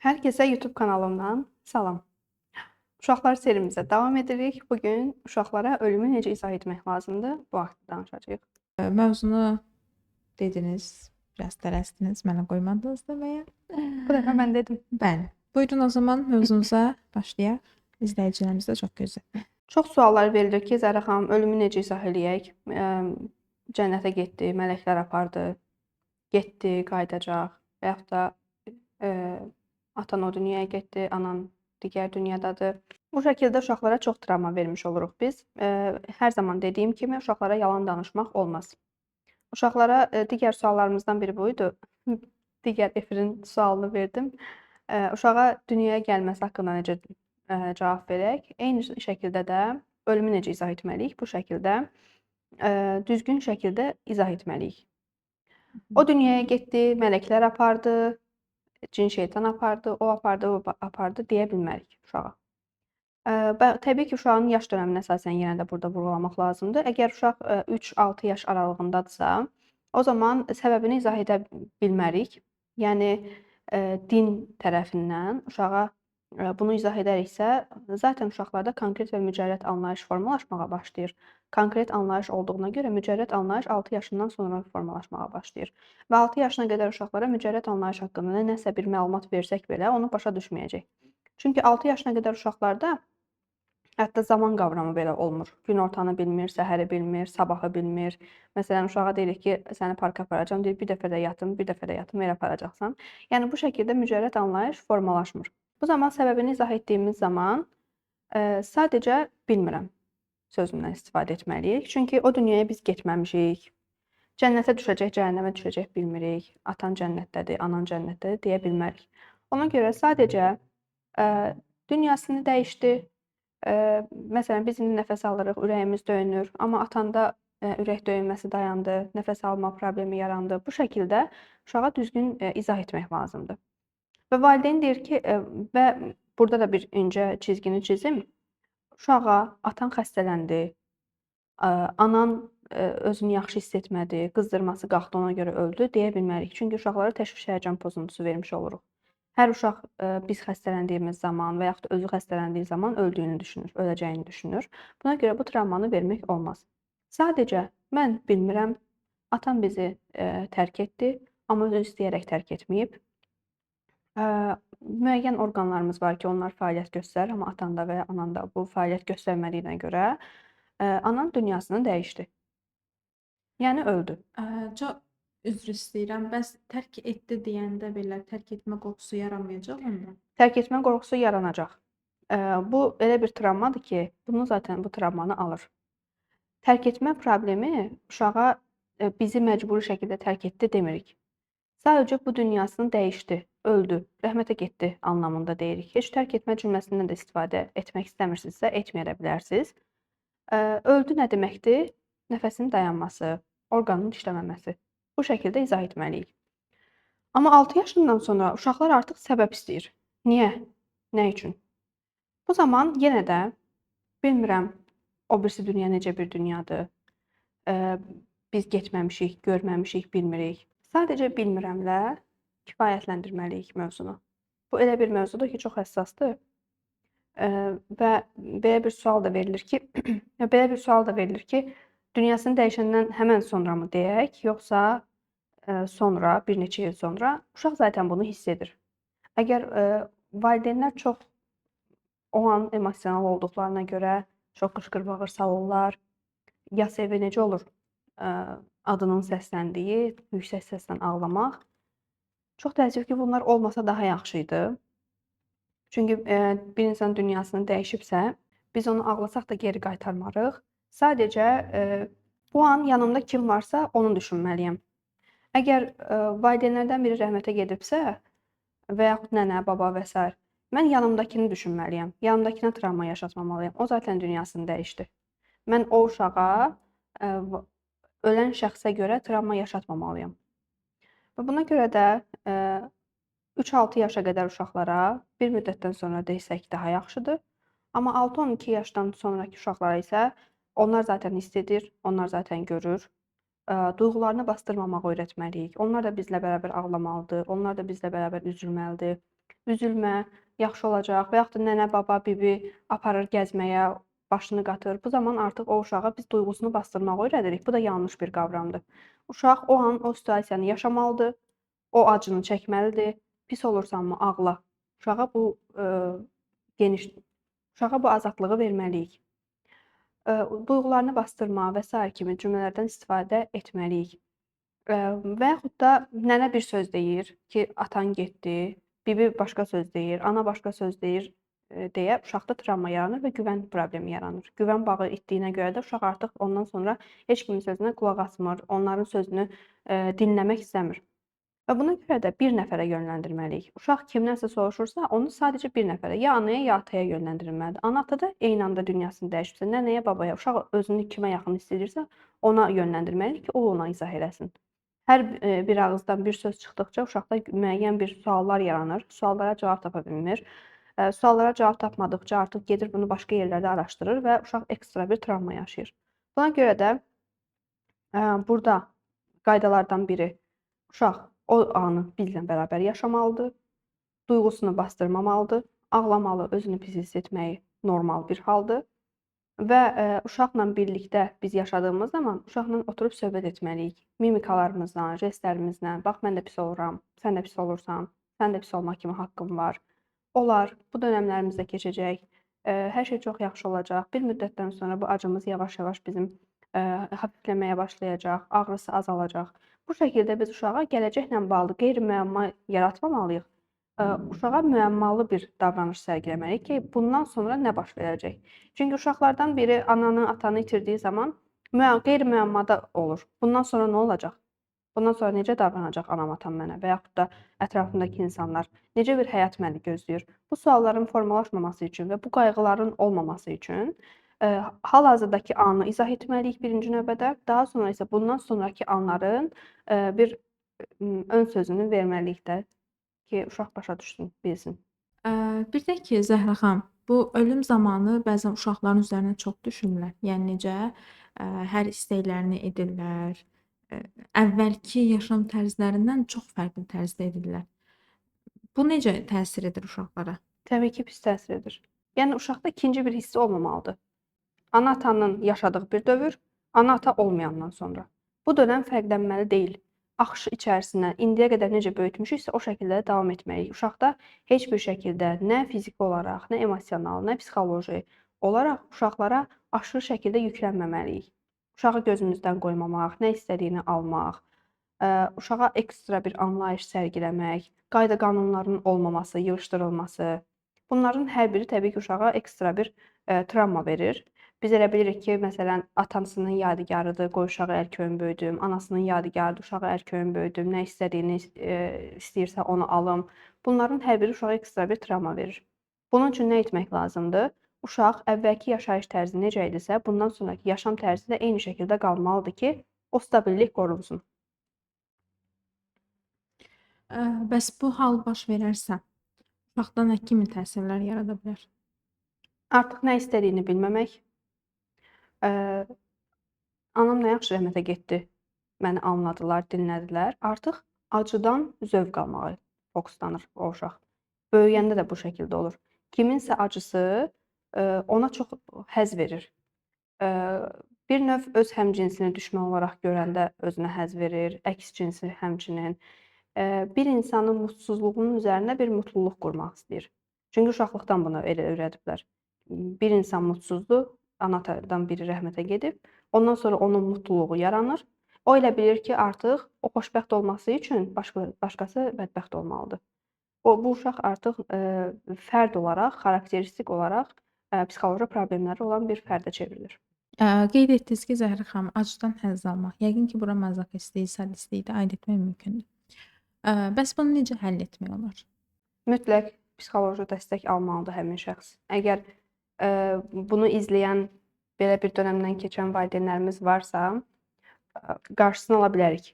Hər kəsə YouTube kanalımdan salam. Uşaqlar serimizə davam edirik. Bu gün uşaqlara ölümü necə izah etmək lazımdır, bu haqda danışacağıq. Mövzunu dediniz, biraz tələsdiniz, mənə qoymadınız deməyə. Bu dəfə mən dedim. Bəli. Buyurun o zaman mövzumuza başlayaq. İzləyicilərimiz də çox gözəl. Çox suallar verilir ki, Zərrə xanım, ölümü necə izah eləyək? Cənnətə getdi, mələklər apardı, getdi, qayıdacaq və yaxud da atan o dünyaya getdi, anan digər dünyadadır. Bu şəkildə uşaqlara çox travma vermiş oluruq biz. Hər zaman dediyim kimi uşaqlara yalan danışmaq olmaz. Uşaqlara digər suallarımızdan biri bu idi. Digər efirin sualını verdim. Uşağa dünyaya gəlməsi haqqında necə cavab verək? Eyni şəkildə də ölümü necə izah etməliyik? Bu şəkildə düzgün şəkildə izah etməliyik. O dünyaya getdi, mələklər apardı, cin şeytan apardı, o apardı, o apardı deyə bilmərik uşağa. Təbii ki, uşağın yaş dönəminə əsasən yenə də burada vurğulamaq lazımdır. Əgər uşaq 3-6 yaş aralığındadırsa, o zaman səbəbini izah edə bilmərik. Yəni din tərəfindən uşağa bunu izah edəriksə, zaten uşaqlarda konkret və mücərrəd anlayış formalaşmağa başlayır. Konkret anlayış olduğuna görə mücərrəd anlayış 6 yaşından sonra formalaşmağa başlayır. Və 6 yaşına qədər uşaqlara mücərrəd anlayış haqqında nəsə bir məlumat versək belə onu başa düşməyəcək. Çünki 6 yaşına qədər uşaqlarda hətta zaman qavramı belə olmur. Günortanı bilmir, səhəri bilmir, sabahı bilmir. Məsələn, uşağa deyirik ki, səni parka aparacağam, deyir, bir dəfə də yatım, bir dəfə də yatım, elə aparacaqsan. Yəni bu şəkildə mücərrəd anlayış formalaşmır. Bu zaman səbəbini izah etdiyimiz zaman sadəcə bilmirəm sözündən istifadə etməliyik. Çünki o dünyaya biz getməmişik. Cənnətə düşəcək, cəhənnəmə düşəcək bilmirik. Atan cənnətdədir, anan cənnətdədir deyə bilmərik. Ona görə sadəcə dünyasını dəyişdi. Məsələn, biz indi nəfəs alırıq, ürəyimiz döyünür, amma atanda ürək döyünməsi dayandı, nəfəs alma problemi yarandı. Bu şəkildə uşağa düzgün izah etmək lazımdır. Və valideyn deyir ki, və burada da bir incə çizgini çizim. Uşağa atan xəstələndi, anan özünü yaxşı hiss etmədi, qızdırması qalxdı, ona görə öldü deyə bilmərik. Çünki uşaqlara təşviş həyəcan pozuntusu vermiş oluruq. Hər uşaq biz xəstələndiyimiz zaman və yaxud da özü xəstələndiyi zaman öldüyünü düşünür, öləcəyini düşünür. Buna görə bu travmanı vermək olmaz. Sadəcə mən bilmirəm, atam bizi tərk etdi, amma özü istəyərək tərk etməyib. Müəyyən orqanlarımız var ki, onlar fəaliyyət göstərir, amma atanda və ya ananda bu fəaliyyət göstərmədiyinə görə anan dünyasını dəyişdi. Yəni öldü. Çox üzr istəyirəm. Bəs tərk etdi deyəndə belə tərk etmə qorxusu yaranmayacaq onda? Tərk etmə qorxusu yaranacaq. Bu elə bir travmadır ki, bunu zaten bu travmanı alır. Tərk etmə problemi uşağa bizi məcburi şəkildə tərk etdi demirik. Sadəcə bu dünyasını dəyişdi, öldü, rəhmətə getdi anlamında deyirik. Heç tərk etmə cümləsindən də istifadə etmək istəmirsinizsə, etməyə də bilərsiniz. Öldü nə deməkdir? Nəfəsinin dayanması, orqanın işləməməsi. Bu şəkildə izah etməliyik. Amma 6 yaşından sonra uşaqlar artıq səbəb istəyir. Niyə? Nə üçün? Bu zaman yenə də bilmirəm, o birisi dünya necə bir dünyadır. Biz getməmişik, görməmişik, bilmirik. Sadəcə bilmirəmlə kifayətləndirməliyik mövzunu. Bu elə bir mövzudur ki, çox həssasdır. Və belə bir sual da verilir ki, belə bir sual da verilir ki, dünyasını dəyişəndən həmən sonra mı deyək, yoxsa sonra, bir neçə il sonra uşaq zaten bunu hiss edir. Əgər valideynlər çox o an emosional olduqlarına görə çox qışqır-bağır salırlar, yas evi necə olur? Adının səsləndiyi, yüksək səslə ağlamaq. Çox təəssüf ki, bunlar olmasa daha yaxşı idi. Çünki bir insan dünyasını dəyişibsə, biz onu ağlasaq da geri qaytarmarıq. Sadəcə bu an yanımda kim varsa onu düşünməliyəm. Əgər valideynlərdən biri rəhmətə gedibsə və yaxud nənə, baba və sair, mən yanımdakını düşünməliyəm. Yanımdakına travma yaşatmamalıyam. O zaten dünyasını dəyişdi. Mən o uşağa ölən şəxsə görə travma yaşatmamalıyam. Və buna görə də 3-6 yaşa qədər uşaqlara bir müddətdən sonra desək daha yaxşıdır. Amma 6-12 yaşdan sonrakı uşaqlara isə onlar zaten hiss edir, onlar zaten görür. Duyğularını bastırmamağı öyrətməliyik. Onlar da bizlə bərabər ağlamalıdır, onlar da bizlə bərabər üzülməlidir. Üzülmə, yaxşı olacaq və yaxud da nənə, baba, bibi aparır gəzməyə, başını qatır. Bu zaman artıq o uşağa biz duyğusunu bastırmağı öyrədirik. Bu da yanlış bir qavramdır. Uşaq o an o situasiyanı yaşamalıdır, o acını çəkməlidir. Pis olursanmı ağla. Uşağa bu geniş uşağa bu azadlığı verməliyik. Duyğularını bastırma və sair kimi cümlələrdən istifadə etməliyik. Və yaxud da nənə bir söz deyir ki, atan getdi, bibi başqa söz deyir, ana başqa söz deyir deyə uşaqda travma yaranır və güvən problemi yaranır. Güvən bağı itdiyinə görə də uşaq artıq ondan sonra heç kimin sözünə qulaq asmır, onların sözünü dinləmək istəmir. Və buna görə də bir nəfərə yönləndirməliyik. Uşaq kimdənsə soruşursa, onu sadəcə bir nəfərə, ya anaya, ya ataya yönləndirilməlidir. Ana ata da eyni anda dünyasını dəyişibsə, nənəyə, babaya, uşaq özünü kimə yaxın hiss edirsə, ona yönləndirməliyik ki, o ona izah eləsin. Hər bir ağızdan bir söz çıxdıqca uşaqda müəyyən bir suallar yaranır. Suallara cavab tapa bilmir. Suallara cavab tapmadıqca artıq gedir bunu başqa yerlərdə araşdırır və uşaq ekstra bir travma yaşayır. Buna görə də burada qaydalardan biri uşaq o anı bizlə bərabər yaşamalıdır, duyğusunu bastırmamalıdır, ağlamalı, özünü pis hiss etməyi normal bir haldır və uşaqla birlikdə biz yaşadığımız zaman uşaqla oturub söhbət etməliyik. Mimikalarımızla, jestlərimizlə, bax mən də pis oluram, sən də pis olursan, sən də pis olmaq kimi haqqın var. Olar, bu dönəmlərimiz də keçəcək, hər şey çox yaxşı olacaq. Bir müddətdən sonra bu acımız yavaş-yavaş bizim hafifləməyə başlayacaq, ağrısı azalacaq. Bu şəkildə biz uşağa gələcəklə bağlı qeyri-müəmma yaratmamalıyıq. Uşağa müəmmalı bir davranış sərgiləməliyik ki, bundan sonra nə baş verəcək? Çünki uşaqlardan biri ananı, atanı itirdiyi zaman qeyri-müəmmada olur. Bundan sonra nə olacaq? Bundan sonra necə davranacaq anam, atam mənə və yaxud da ətrafımdakı insanlar? Necə bir həyat məni gözləyir? Bu sualların formalaşmaması üçün və bu qayğıların olmaması üçün hal-hazırdakı anı izah etməliyik birinci növbədə, daha sonra isə bundan sonrakı anların bir ön sözünü verməliyik də ki, uşaq başa düşsün, bilsin. Bir də ki, Zəhra xanım, bu ölüm zamanı bəzən uşaqların üzərinə çox düşürlər. Yəni necə hər istəklərini edirlər. Əvvəlki yaşam tərzlərindən çox fərqli tərzdə edirlər. Bu necə təsir edir uşaqlara? Təbii ki, pis təsir edir. Yəni uşaqda ikinci bir hissi olmamalıdır. Ana-atanın yaşadığı bir dövr, ana-ata olmayandan sonra. Bu dönəm fərqlənməli deyil. Axış içərisindən indiyə qədər necə böyütmüşüksə, o şəkildə də davam etməliyik. Uşaqda heç bir şəkildə nə fiziki olaraq, nə emosional, nə psixoloji olaraq uşaqlara aşırı şəkildə yüklənməməliyik. Uşağı gözümüzdən qoymamaq, nə istədiyini almaq, uşağa ekstra bir anlayış sərgiləmək, qayda-qanunların olmaması, yığışdırılması. Bunların hər biri təbii ki, uşağa ekstra bir travma verir. Biz elə bilirik ki, məsələn, atasının yadigarıdır, qoy uşağı ərköyün böyüdüm, anasının yadigarıdır, uşağı ərköyün böyüdüm, nə istədiyini istəyirsə onu alım. Bunların hər biri uşağa ekstra bir travma verir. Bunun üçün nə etmək lazımdır? Uşaq əvvəlki yaşayış tərzi necə idisə, bundan sonrakı yaşam tərzi də eyni şəkildə qalmalıdır ki, o stabillik qorunsun. Bəs bu hal baş verərsə, uşaqda nə kimi təsirlər yarada bilər? Artıq nə istədiyini bilməmək. Anam nə yaxşı rəhmətə getdi, məni anladılar, dinlədilər. Artıq acıdan zövq almağa fokuslanır o uşaq. Böyüyəndə də bu şəkildə olur. Kiminsə acısı ona çox həzz verir. Bir növ öz həmcinsini düşmən olaraq görəndə özünə həzz verir, əks cinsi həmçinin. Bir insanın mutsuzluğunun üzərində bir mutluluq qurmaq istəyir. Çünki uşaqlıqdan bunu elə öyrədiblər. Bir insan mutsuzdur, ana-atadan biri rəhmətə gedib, ondan sonra onun mutluluğu yaranır. O elə bilir ki, artıq o xoşbəxt olması üçün başqası bədbəxt olmalıdır. Bu uşaq artıq fərd olaraq, xarakteristik olaraq psixoloji problemləri olan bir fərdə çevrilir. Qeyd etdiniz ki, Zəhra xanım, acıdan həzz almaq. Yəqin ki, bura mazoxistlik, sadistlik də aid etmək mümkündür. Bəs bunu necə həll etmək olar? Mütləq psixoloji dəstək almalıdır həmin şəxs. Əgər bunu izləyən, belə bir dönəmdən keçən valideynlərimiz varsa, qarşısını ala bilərik.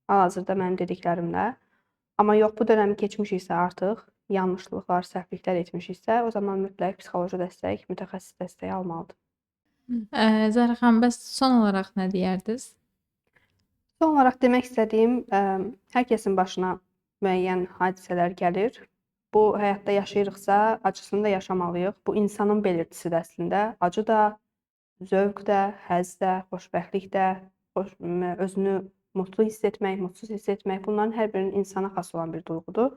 Hal-hazırda mənim dediklərimlə. Amma yox, bu dönəmi keçmişiksə artıq, yanlışlıqlar, səhvliklər etmişiksə, o zaman mütləq psixoloji dəstək, mütəxəssis dəstəyi almalıdır. Zəhra xanım, bəs son olaraq nə deyərdiniz? Son olaraq demək istədiyim, hər kəsin başına müəyyən hadisələr gəlir. Bu həyatda yaşayırıqsa, acısını da yaşamalıyıq. Bu insanın belirtisidir əslində. Acı da, zövq də, həzz də, xoşbəxtlik də, özünü mutlu hiss etmək, mutsuz hiss etmək, bunların hər birinin insana xas olan bir duyğudur.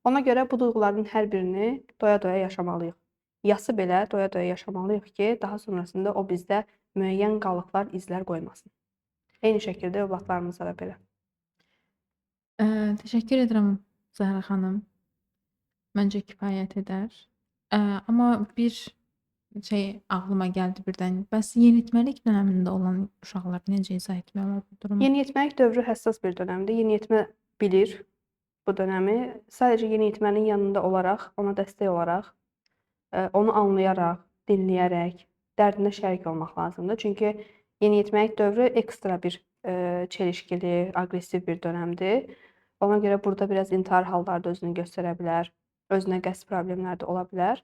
Ona görə bu duyğuların hər birini doya-doya yaşamalıyıq. Yası belə doya-doya yaşamalıyıq ki, daha sonrasında o bizdə müəyyən qalıqlar, izlər qoymasın. Eyni şəkildə övladlarımıza da belə. Təşəkkür edirəm Zəhra xanım. Məncə kifayət edər. Amma bir şey ağlıma gəldi birdən. Bəs yeniyetməlik dönəmində olan uşaqlar necə izah etmək olar bu durumu? Yeniyetməlik dövrü həssas bir dönəmdir. Yeniyetmə bilir bu dönəmi. Sadəcə yeniyetmənin yanında olaraq, ona dəstək olaraq, onu anlayaraq, dinləyərək, dərdinə şərik olmaq lazımdır. Çünki yeniyetməlik dövrü ekstra bir çelişkili, aqressiv bir dönəmdir. Ona görə burada biraz intihar halları da özünü göstərə bilər, özünə qəsd problemləri də ola bilər.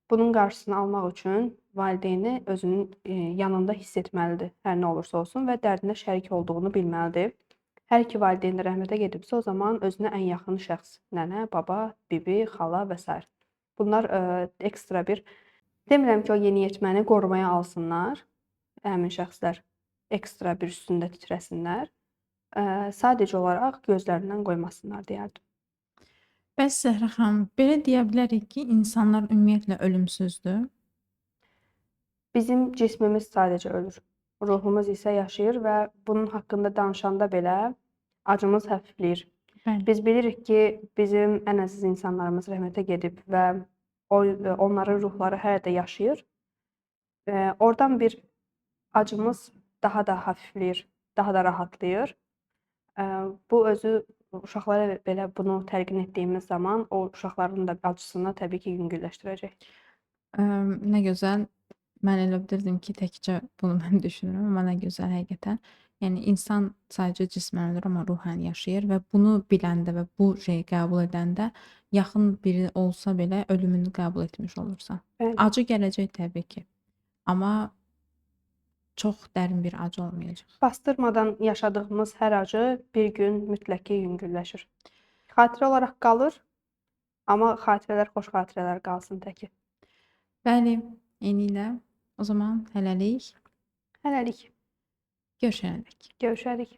Bunun qarşısını almaq üçün valideyni özünün yanında hiss etməlidir, hər nə olursa olsun və dərdinə şərik olduğunu bilməlidir. Hər iki valideyn də rəhmətə gedibsə, o zaman özünə ən yaxın şəxs, nənə, baba, bibi, xala və sair. Bunlar ekstra bir, demirəm ki, o yeniyetməni qorumaya alsınlar, həmin şəxslər ekstra bir üstündə titrəsinlər. Sadəcə olaraq gözlərindən qoymasınlar deyərdim. Bəs Zəhra xanım, belə deyə bilərik ki, insanlar ümumiyyətlə ölümsüzdür? Bizim cismimiz sadəcə ölür. Ruhumuz isə yaşayır və bunun haqqında danışanda belə acımız həfifləyir. Bəli. Biz bilirik ki, bizim ən əziz insanlarımız rəhmətə gedib və onların ruhları hələ də yaşayır. Oradan bir acımız daha da hafifləyir, daha da rahatlayır. Bu özü uşaqlara belə bunu təlqin etdiyimiz zaman o uşaqların da acısını təbii ki, yüngülləşdirəcək. Nə gözəl. Mən elə bilirdim ki, təkcə bunu mən düşünürəm, amma nə gözəl həqiqətən. Yəni insan sadəcə cismən ölür, amma ruhən yaşayır və bunu biləndə və bu şeyi qəbul edəndə yaxın biri olsa belə ölümünü qəbul etmiş olursan. Bəli. Acı gələcək təbii ki, amma çox dərin bir acı olmayacaq. Bastırmadan yaşadığımız hər acı bir gün mütləq ki, yüngülləşir. Xatirə olaraq qalır, amma xatirələr xoş xatirələr qalsın təki. Bəli, eynilə. O zaman hələlik. Hələlik. Görüşənədək. Görüşərik.